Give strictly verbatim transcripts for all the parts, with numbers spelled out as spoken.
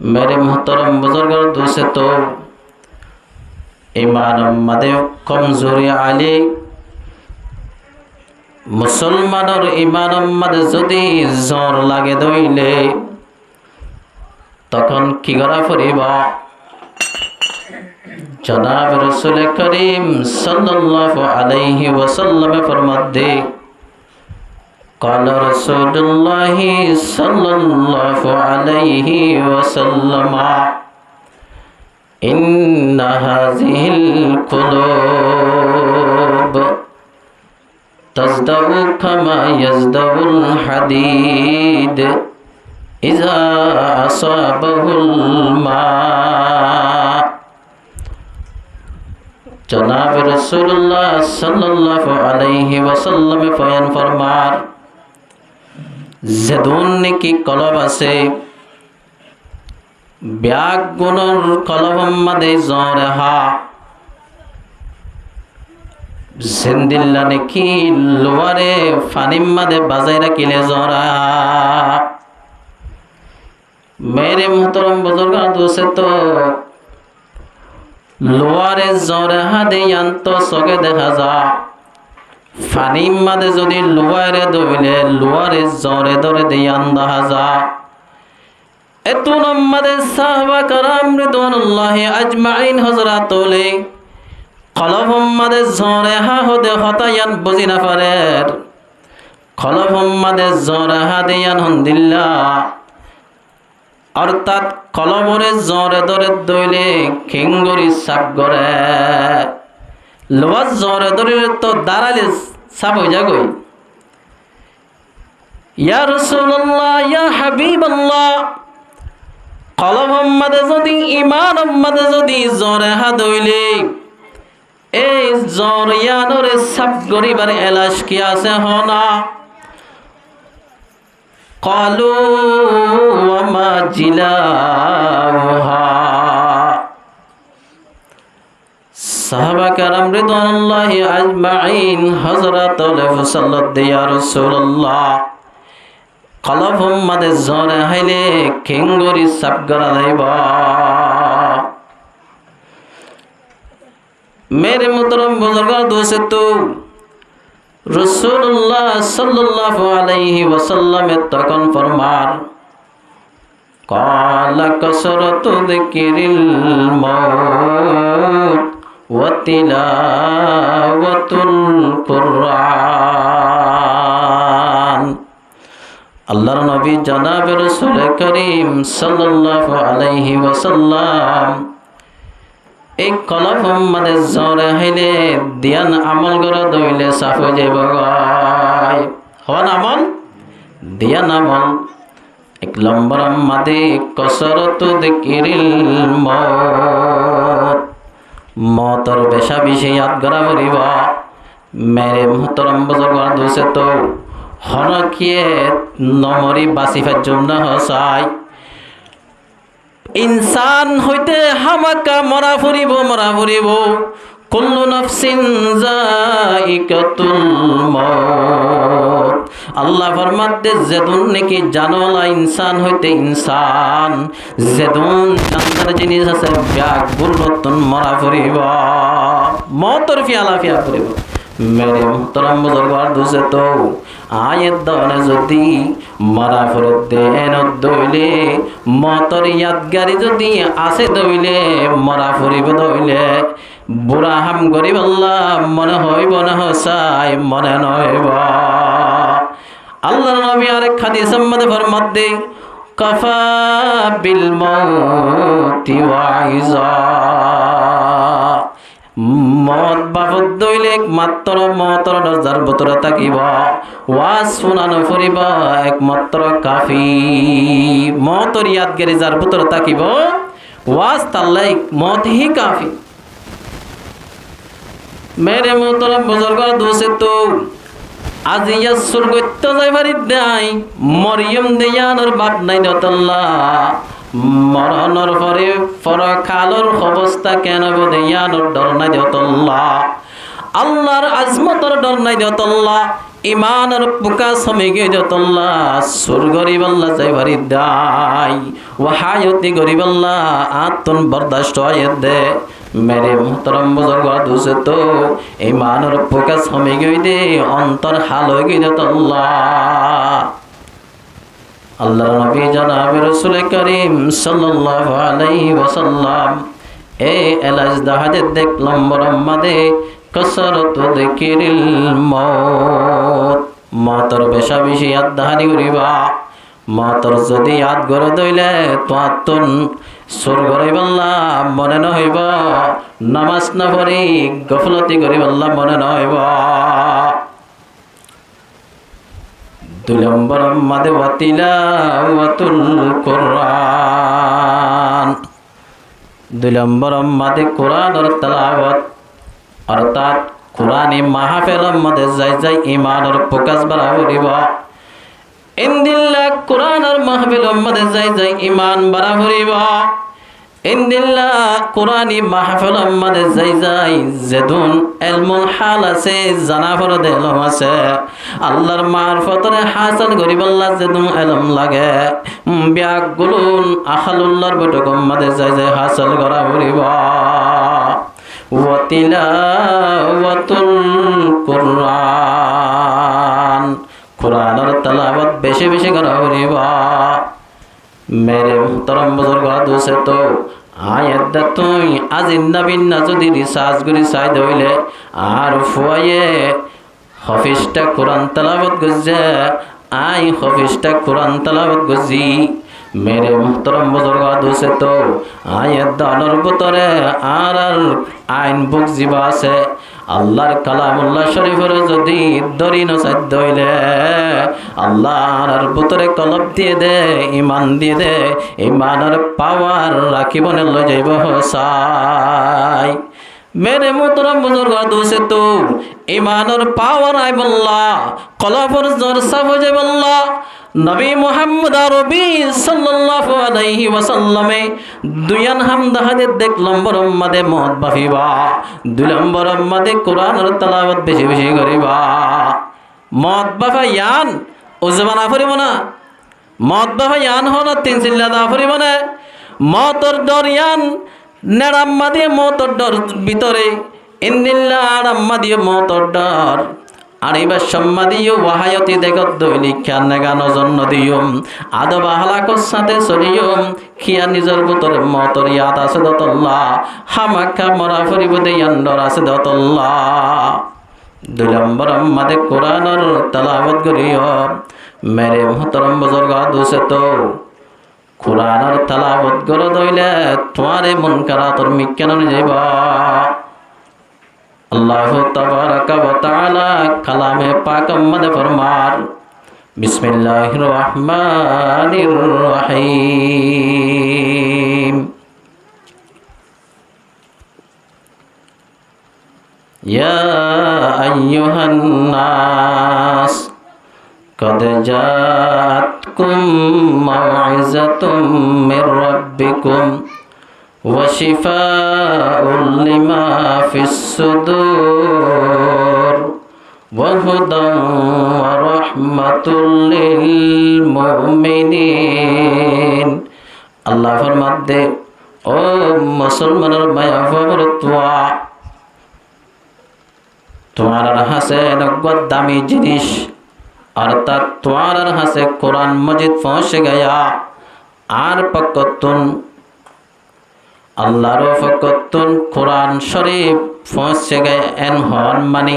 Mere muhtaram buzurg ar dusto, imanor maze komzuri aile, musolmanor imanor maze zodi zor lage de óile, tokhon ki gora foribo? Jonabe Rosule Korim sallallahu alaihi wasallame formadde, قال رسول الله صلى الله عليه وسلم: إن هذه القلوب تصدأ كما يصدأ الحديد إذا أصابه الماء. Jonabe Rosulullah sallallahu alaihi wasallame boyan formar, zedún niki kolob asé, beggúnor kolobor maze zore há, zendilla niki luware fanir maze bazai rakile zore há. Mere muhtaram buzurg ar dusto, luware zore há de yián to soge deha za. Fanir maze zodi luware dóile luware zore dóre de yián deha za. Ettunor maze sahaba karam ridwanullahi ajmain hozrot ókkole kolobor maze zore há hode hotá yián buzi no farer. Kolobor maze zore há de yián hondilla, ortát kolobore zore dóre dóile kengori saf gore. Luwar zore dórile to daraile saf ói zagói. Ya Rosulullah, ya Habiballah, kolobor maze zodi, imanor maze zodi zore há de óile, ei zor yiánore saf goribar elaj ki asé hona? قالوا وما جلاؤها. Sahaba karam ridwanullahi ajmain hozrot ókkole fusallodde, ya Rosulullah, kolobor maze zore háile kengori saf gora zaibo? Mere muhtaram buzurg ar dusto, Rosulullah sallallahu alaihi wasallame tokhon formar, قال كثرة ذكر الموت وتلاوة القرآن. Allar nobi jonabe Rosule Korim sallallahu alaihi wasallam ei kolobor maze zore háile diyan amol gora dóile saf ói zaibo goi. Hon amol? Diyan amol. Ek lombor maze كثرة ذكر الموت. Motor beca beci yad gora foribo. Mere muhtaram buzurg ar dusto, hono kiye no mori basi faijjum no hosai. Insan óite hámaka mora foribo, mora foribo. كل نفس ذائقة الموت. Allah formadde, zedún niki zanola insan óite insan, zedún zandar jinis asé, beggúnottún mora foribo, motor fiyala fiya foribo. Mere muhtaram buzurg ar dusto, añí edde zodi mora foredde en dóile, motor yadgari zodi asé dóile, mora foribo dóile, bura ham goribolla mone hoibo no hosai, mone no hoibo? Allar nobi arek hadisor maze formadde, كفى بالموت وعظا. Mot bafot dóile ekmatro motor dor zar bútore tákibo, waz fúna no foribo, ekmatro kafi. Motor yadgari zar bútore tákibo, waz tallai mot hi kafi. Mere muhtaram buzurg ar dusto, aijja sorgottú zai faridde añí, moriyum de yiánor baf nai de ótolla, moronor fore forokalor obosta ken óibo de yiánor dor nai de ótolla, Allar azmotor dor nai de ótolla, Imanor focus homi giyói de tolla, sur goríbolla zai faridde, wahayoti goríbolla añáttun bordac óiye de. Mere muhtaram buzurgo dustó, imanor focus homi giyói de, ontor hal ói giyói de tolla. Allar nobi janabe Rosule Karim sallallahu alaihi wasallam e elaj dahá de de ek lombor mazé de kasratu zikril maut. Moutor beca beci yad dahá de goríba. Moutor zodi yad goró de óile tuáñttun sur goríbolla mone no hoibo, nomaz no fori gofloti goríbolla mone no hoibo. Dui lombor mazé de wa tilawatul Quran. Dui lombor mazé de Quranor telawot, ortát Qurani mahfilor mazé de zai zai imanor focus bara foribo. Endilla Quranor mahfilor mazé de zai zai iman bara foribo. Endilla Qurani mahfilor mazé de zai zai zedún elmul hal asé, zana forede elom asé, Allar marfotore hásil goríbolla zedún elom lage, beggún ahlullar boitókor mazé de zai zai hásil gora foribo. Wa tilawatul Quran. Quranor telawot beci beci gora foribo. Mere muhtaram buzurgo dustó, añí edde tuñí aijja binna zodi research gorí sai de óile, añár fuaye hofista Quran telawot goijjé, añí hofista Quran telawot goijjí. Mere muhtaram buzurgo dustó, añí edde onor bútore añárar ain buk ziba asé, Allar kalamullah coriforé zodi dóri no sai de óile, Allah añárar bútore kolb diyé de, iman diyé de, imanor power rakí bone loi zaibo sai. Mere muhtaram buzurgo dustó, imanor power aibolla, kolbor zor saf ói zaibolla, Nobi Muhammod Arobi sallallahu alaihi wasallame duiyan ham dahá de de, ek lombor mazé de mout báfiba, dui lombor mazé de Quranor telawot beci beci goríba. Mout báfa yián uzu bana foribo na? Mout báfa yián hone tin silla da foribo na? Moutor dor yián neram mazé de, moutor dor bútore endilla aram mazé de, moutor dor. Ar ibá sommadi yó wahayoti dekót dóile kiyá nega nozor no diyum, adob ahlakor sáte soliyum, kiyá nizor bútore moutor yad asé de tolla, hámaka mora foribo de yián dor asé de tolla. Dui lombor mazé de Quranor telawot goríyo, mere muhtaram buzurgo dustó, Quranor telawot goró de óile tuáñre munkarator mikká no nizaibo. Allahu tabaraka wa taala kalame pak mazé de formar, Bismillahir rahmanir rahim. يا أيها الناس قد جاءتكم موعظة من ربكم وشفاء لما في الصدور وهدى ورحمة للمؤمنين. Allah formar de, ó musolmanor maiyafuwa borotuwa, tuáñrar hañsé eggúa dami jinis, ortát tuáñrar hañsé Quran Mojid foóñsi giyé, añár fokkóttun, Allar fokkóttun Quran Corif foóñsi giyé, en hoón mani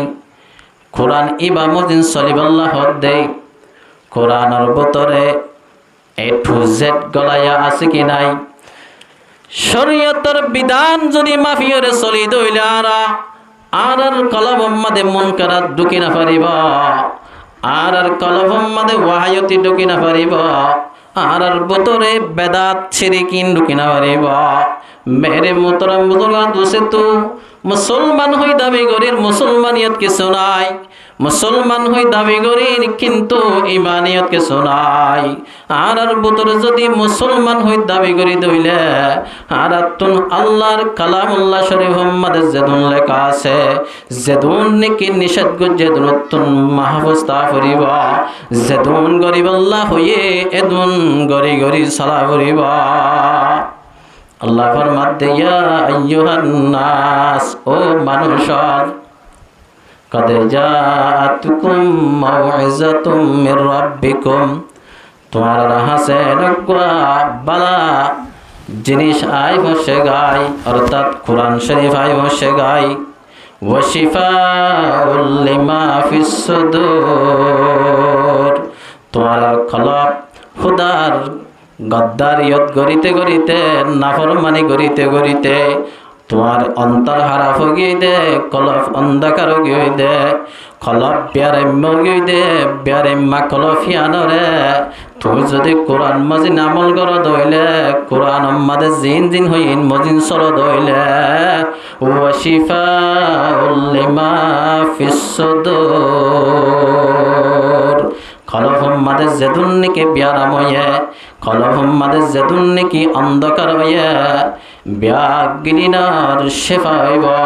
Quran ibá mozin solibólla hoó de, Quranor bútore A to Z golaiya asé ki nái? Córiyotor bidán zodi mafiyóre soli de óile añára, añárar kolbor mazé de munkarat dhuki no faribó, añárar kolbor mazé de wahayoti dhuki no faribó, añárar bútore bedat cirikin dhuki no faribó. Mere muhtaram buzurgo dustó, musolman hoi dabi gorir musolmaniyot kissú nái. Musolman hoi dabi gorir, kintu imaniyot kessú nai. Añárar bútore zodi musolman hoi dabi gorí dóile, añárattún Allar kalamullah corifor máze zedún leká asé, zedún niki niced goijjé, edúnottún mahfuz táa foribó, zedún goríbolla hoiyé, edún gorí gorí sola foribó. Allah formadde, "Ya ayyuhan nas, ó manúic ókkol, qad ja'atkum maw'izatum min rabbikum." Tuáñrar hañsé eggúa bála jiníc aái foóñiccé goi, ortát Kuran Córif aái foóñiccé goi. "Wa shifa'un lima fis sudur." Tuáñrar kolb Húdar goddariyot goríte goríte, naformani goríte goríte, tuáñr ontor háraf ói giyói dé, kolb ondokar ói giyói dé, kolb biyaraimma ói giyói dé, biyaraimma kolb yíanoré tuñí zodi Kuran mozin amol goró dé óile, Kuranor máze ziín ziín hoiyé iín mozin soló dé óile, "wa shifa'un lima fis sudur." Kolbor máze zedún niki biyaram óiye, kolbor máze zedún niki ondokar óiye, beggúnor céfa óibo.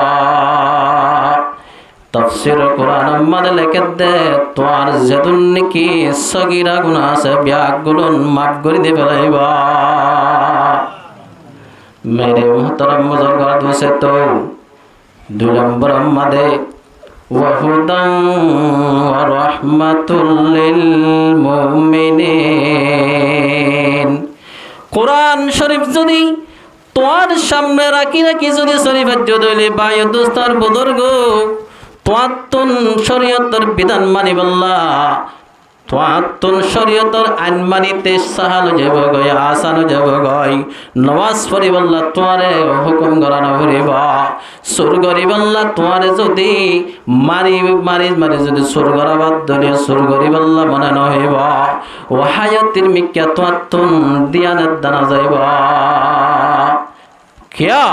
Tafsir Kuranor máze lekédde, tuáñr zedún niki sógira guná asé, beggún maf gorí di félaibo. Mere muhtaram buzurg ar dustó, dui lombor máze, "Wa hudan wa rahmatul lil mu'minin." Kuran Córif zodi tuáñr samne rakí rakí zodi soli faijjó dé óile, bái o dustó ar buzurg, tuáñttún córiyotor bidán manibolla, tuáñttún córiyotor ain manite sahal ói zaibói, asan ói zaibói. Nomaz foribolla tuáñre hókum gorá noforibó. Sur goríbolla tuáñre zodi mari, mari, mari zodi sur gorá bad dóile sur goríbolla mone nohoibó. Ó hayatir mikká tuáñttún diyan edda no zaibó. Kiyá?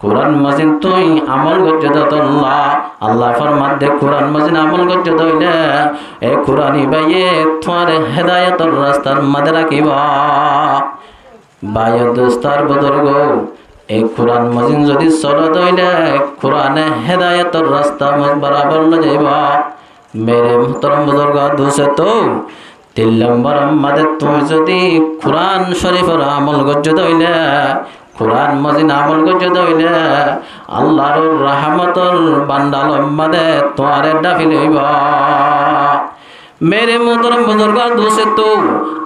Kuran mozin tuñí amol goijjó dé tolla. Allah formadde, Kuran mozin amol goijjó dé óile, e Kuran ibáye tuáñre hedayotor rastar máze rakíbo. Bái o dustó ar buzurg, e Kuran mozin zodi soló dé óile, Kurane hedayotor rasta máze borabor loi zaibo. Mere muhtaram buzurg ar dustó, tin lombor máze tuñí zodi Kuran Córifor amol goijjó dé óile, Kuran mozin amol goijjó dé óile, Allar rahmotor bandalor máze tuáñre dháfi loibo. Mere muhtaram buzurg ar dustó,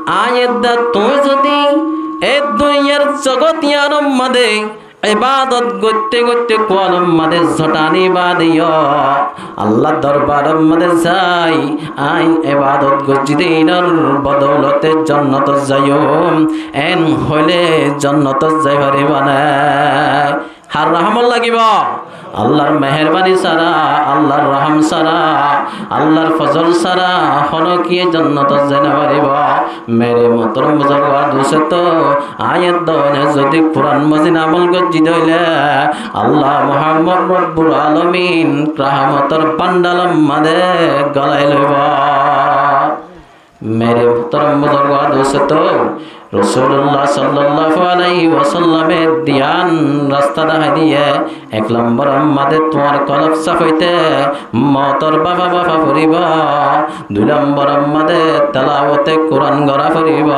añí edda tuñí zodi e duniyar zogot yíanor máze ebadot goitté goitté kuwalor máze zotani bade yó, Allar dorbaror máze zai, añí ebadot goijjí dé inor bodoulote jonnotot zaiyum, en hoile jonnotot zai faribá né? Har rahmot lagibo? Allar meherbani sára, Allar rahom sára, Allar fozol sára hono kiye jonnotot zai no faribo. Mere muhtaram buzurg ar dustó, añí edda tuñí zodi Kuran mozin amol goijjí dé óile, Allah Muhammad Rabbul Alamin rahmotor bandalor máze golai loibo. Mere muhtaram buzurg ar dustó, Rosulullah sallallahu alaihi wasallame diyan rasta dahái diyé, ek lombor máze tuáñr kolb saf óite moutor bafa bafa foribo, dui lombor máze telawote Kuran gorá foribo.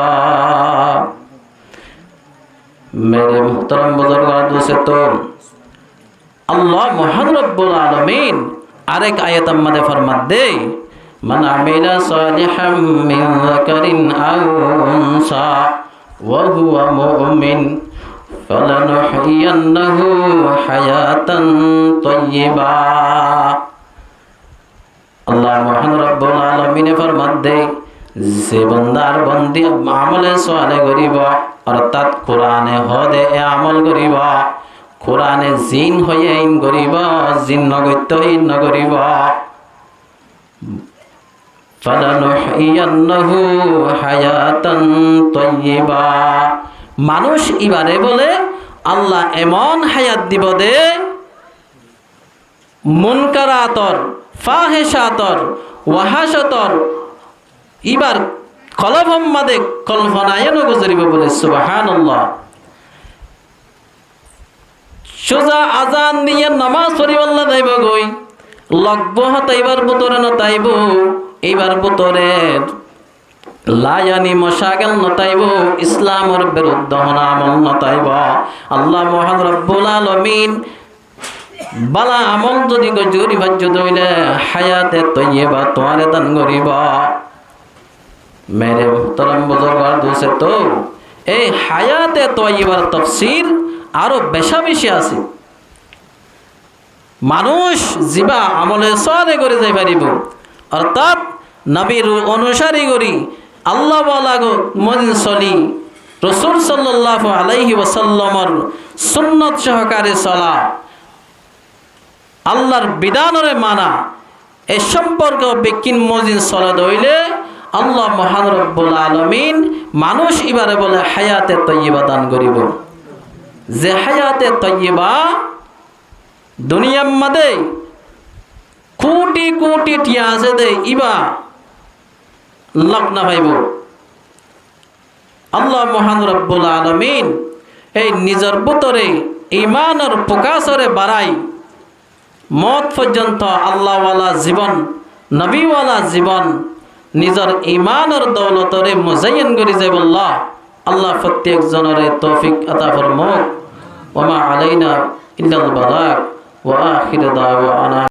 Mere muhtaram buzurg ar dustó, Allah Muhammad Rabbul Alamin arek ayator máze formadde, "Man amila salihan min zakarin aw unsa wa huwa mu'min falanuhyiyannahu hayatan tayyiba." Allah Muhammad Rabbul Alamine formadde, ze banda ar bondi amole sole goribo, ortát Kurane hoó dé e amol goribo, Kurane zin hoiyé in goribo, zin no goittó in no goribo. Falanuhyiyannahu hayatan tayyiba. Manúic ibare bole Allah emon hayat dibo dé, munkarator, fahecator, wahácotor íbar kolbor mazé kolfona yó no guzoribó bóle, subhánallah. Cúza azan diyé nomás foribálla zaibói, logbo hotá íbar bútore no táibo, íbar bútore layani mocagel no táibo, Islamor biruddé honó amol no táibo. Allah mohán Rabbul Alamin bála amol zodi gorí faijjó de óile háyate toiyeba tuáñre dan goríbo. Mere muhtaram buzurg ar dustó, ei háyate toiyebár tafsir aró becá-becí asé. Manúic zibá amole sóle gorí zai faribó, ortát nobir onusari gorí, Allah wala gor mozin soli, Rosul sallallahu alaihi wasallamor sunnot sohokare sola, Allahr bidánoré mana, e somporke bekkín mozin sole de óile Allah mohán Rabbul Alamin manúic íbare bóle háyate toiyeba dan goríbo. Ze háyate toiyeba duniyar mazé kuthi-kuthi thiañ asé de íba lok no faibo. Allah mohán Rabbul Alamin ei nizor bútore imanor fokasore barai, moot foijjonto Allah wala zibon, nobi wala zibon, nizor imanor doulotore muzayin gorí zaibolla Allah fottí ekzonore toufik ata formouk. Wa ma alaina illal balag. Wa akhiru da'wana